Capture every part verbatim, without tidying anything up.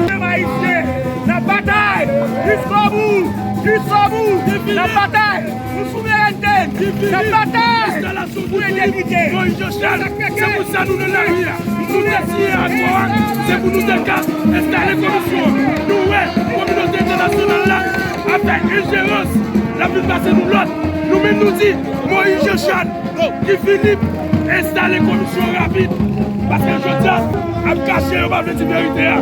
Pèp ayisyen, n ap batay jiskobou, jiskobou, n ap batay pou souverènte n, n ap batay pou entegrite n. Moïse Jean Charles, se pou sa nou nan lari a. Nou te siyen akò a, se pou nou te ka enstale komisyon an. Nou wè kominote entènasyonal la ap fè enjerans, l ap vin pase nou lòd. Nou menm nou di, Moïse Jean Charles, Guy Philippe, enstale komisyon an rapid. Paske jodi a, ap kache, yo pa vle di verite a.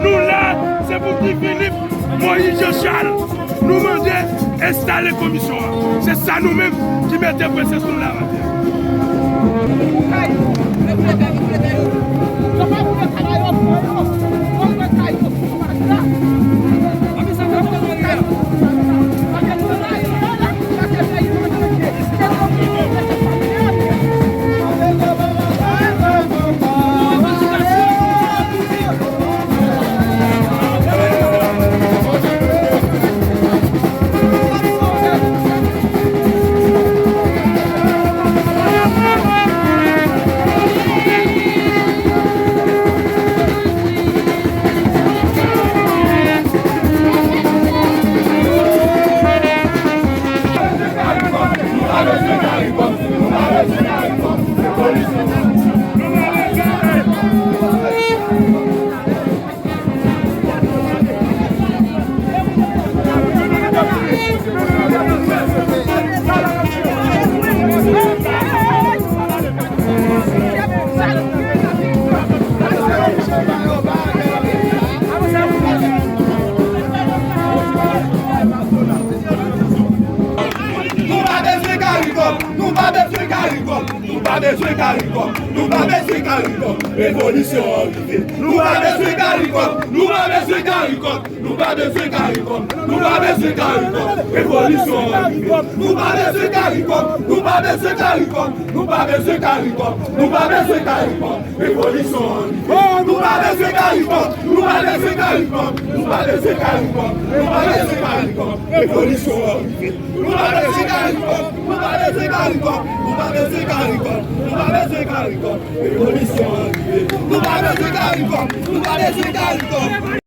Nou la, se pou Guy Philippe, Moïse Jean Charles, nou mande enstale komisyon an. Se sa nou menm ki mete presyon sou nou la maten. Nou pa bezwen Caricom, nou pa bezwen Caricom, nou pa bezwen Caricom, nou pa bezwen Caricom. Revolisyon an rive. Nou pa bezwen Caricom, nou pa bezwen Caricom, nou pa bezwen Caricom, nou pa bezwen Caricom. Revolisyon an rive. Nou pa bezwen Caricom, nou pa bezwen Caricom, nou pa bezwen Caricom, nou pa bezwen Caricom. Revolisyon an rive. Nou pa bezwen Caricom, nou pa bezwen Caricom, nou pa bezwen Caricom, nou pa bezwen Caricom. Revolisyon an rive. Nou pa bezwen Caricom, nou pa bezwen Caricom, nou pa bezwen Caricom, nou pa bezwen Caricom. Revolisyon an rive. Nou pa bezwen Caricom, nou pa bezwen Caricom.